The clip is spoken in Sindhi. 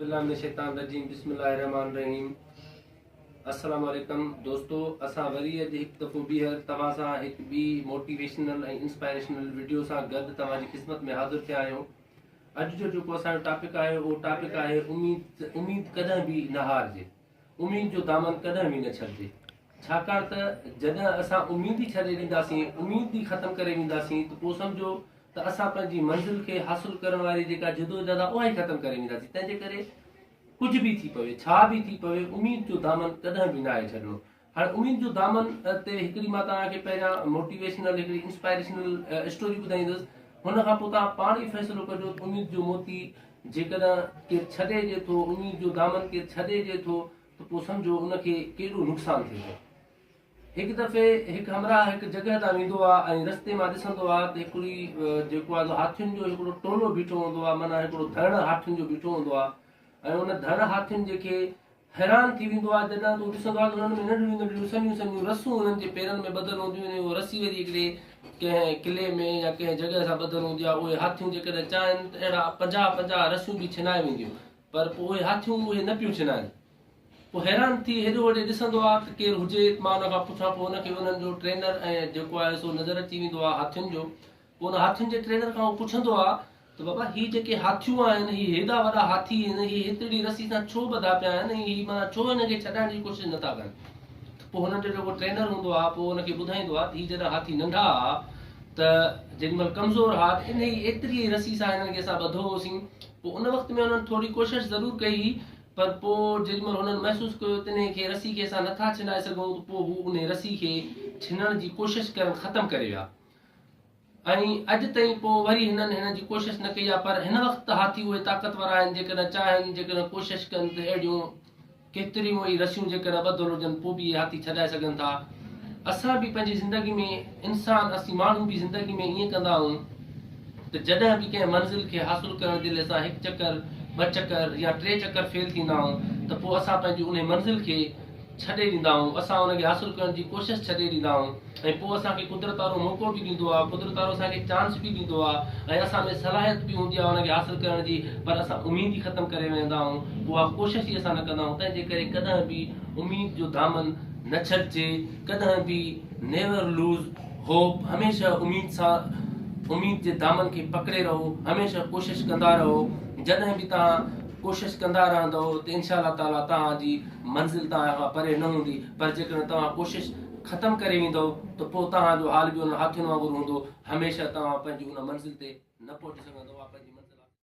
بالله من الشيطان الرجيم بسم الله الرحمن الرحيم السلام عليڪم دوستو اسان وري اڄ هڪ دفعو ٻيهر توهان سان هڪ ٻي موٽيويشنل ۽ انسپائريشنل وڊيو سان گڏ توهان جي خدمت ۾ حاضر ٿيا آهيون. اڄ جو جيڪو اسان جو ٽاپڪ آهي اهو ٽاپڪ آهي اميد اميد ڪڏهن به نه هارجي، اميد جو دامن ڪڏهن به نه ڇڏجي، ڇاڪاڻ ته جڏهن اسان اميد ئي ڇڏي ڏينداسين، اميد ئي ختم ڪري وينداسين ته پوء سمجهو ته اسان پنهنجي منزل کي حاصل ڪرڻ واري جيڪا جدوجهد آهي اها ئي ختم ڪري وينداسين. تنهن جي ڪري ڪجهه به ٿي پوي، ڇا به ٿي پوي، اميد جو دامن ڪڏهن به ناهي ڇڏڻو. هاڻي اميد جو دامن تي هڪڙي مان توهان کي پهريان موٽيويشنل هڪڙي انسپائريشنل اسٽوري ٻڌائيندس، هن کان پوء توهان پاڻ ئي فيصلو ڪجو ته اميد جو موتي جيڪڏهن ڪير ڇڏي ڏي ٿو، اميد جو دامن ڪير ڇڏي ڏي ٿو ته پوء سمجهو ان کي ڪيڏو نقصان ٿئي ٿو. هڪ دفعي هڪ همراهه هڪ جڳهه تان ويندو آ ۽ رستي مان ڏسندو آ ته هڪڙي جيڪو آ سو هاٿين جو هڪڙو ٽولو بيٺو هوندو آ، معنيٰ هڪڙو ڌڻ هاٿين جو بيٺو هوندو آ ۽ ان ڌڻ هاٿين جي کي حيران ٿي ويندو آ جڏهن ته هو ڏسندو آ ته انهن ۾ ننڍڙيون ننڍڙيون سنهيون سنهيون رسون انهن جي پيرن ۾ ٻڌل هونديون آهن ۽ اهو رسي وري هڪڙي ڪنهن قلعي ۾ يا ڪنهن جڳهه سان ٻڌل هوندي آ. اهي هاٿيون جيڪڏهن چاهين ته اهڙا 50 50 رسيون به ڇنائي وينديون پر پوء اهي هاٿيون اهي نه پيون ڇنائن. پوء حيران ٿي هيڏي هوڏي ڏسندو آ ته ڪير هجي ته مان ان کان پڇان. پوء هن کي انهن جو ٽرينر ۽ جيڪو آهي سو نظر اچي ويندو آ هاٿين جو. پوء ان هاٿين جي ٽرينر کان هو پڇندو آ ته بابا هي جيڪي هاٿيون آهن هي هيڏا وڏا هاٿي آهن هي هيترڙي رسي سان ڇو ٻڌا پيا آهن ۽ هي معنيٰ ڇو هن کي ڇڏائڻ جي ڪوشش نٿا ڪن؟ ته پوء هنن جو جيڪو ٽرينر هوندو آ پوء ان کي ٻڌائيندو آ ته هي جڏهن هاٿي ننڍا ها ته جيڏي مهل ڪمزور ها ته انهي ايتري ئي رسي سان هنن کي اسان ٻڌو هوسين. پوء ان وقت ۾ انهن ٿوري ڪوشش ضرور ڪئي هئي پر پوء جيڏي مهل هنن محسوس ڪيو ته انهي کي رسي کي اسان نٿا ڇنائي سگهون ته پوء هو انهي رسي کي ڇنڻ جي ڪوشش ڪرڻ ختم ڪري ويا ۽ اڄ تائين پوء وري هنن هن جي ڪوشش نه ڪئي آهي پر هن وقت ته هاٿي اهي طاقتور آهن جيڪڏهن چاهين جيڪڏهن ڪوشش ڪن ته اهڙيون ڪيتريون ئي رسيون جيڪڏهن ٻڌل هجن پوء به اهي هاٿي ڇڏائي سگهن ٿا. اسان به پنهنجي زندگي ۾ انسان اسين ماڻهو به زندگي ۾ ائين ڪندا آهيون ته جڏهن به ڪنهن منزل کي حاصل ڪرڻ جي لاء اسان هڪ چڪر، ٻه چڪر يا ٽي چڪر فيل ٿيندا آهيون ته پوء اسان پنهنجي انهي منزل کي ڇڏي ڏيندا آهيون، اسان ان کي حاصل ڪرڻ جي ڪوشش ڇڏي ڏيندا آهيون ۽ پوء اسان کي قدرت وارو موقعو به ڏيندو آهي، قدرت وارو اسان کي چانس به ڏيندو آهي ۽ اسان ۾ صلاحيت به هوندي آهي ان کي حاصل ڪرڻ جي پر اسان اميد ئي ختم ڪري ويهندا آهيون، اها ڪوشش ئي اسان نه ڪندا آهيون، تنهن جي ڪري ڪڏهن به اميد جو دامن نه ڇڏجي، ڪڏهن به Never Lose Hope هميشه اميد سان اميد جي دامن کي پڪڙي رهو، هميشه ڪوشش ڪندا رهو، جڏهن به توهان ڪوشش ڪندا رهندؤ ته انشاء الله تعاليٰ توهان جي منزل توهان کان پري نه هوندي پر جيڪڏهن توهان ڪوشش ختم ڪري ويندؤ ته پوء توهان جو حال به انهن هاٿين وانگر هوندو، هميشه توهان پنهنجي ان منزل تي نه پهچي سگهندؤ. پنهنجي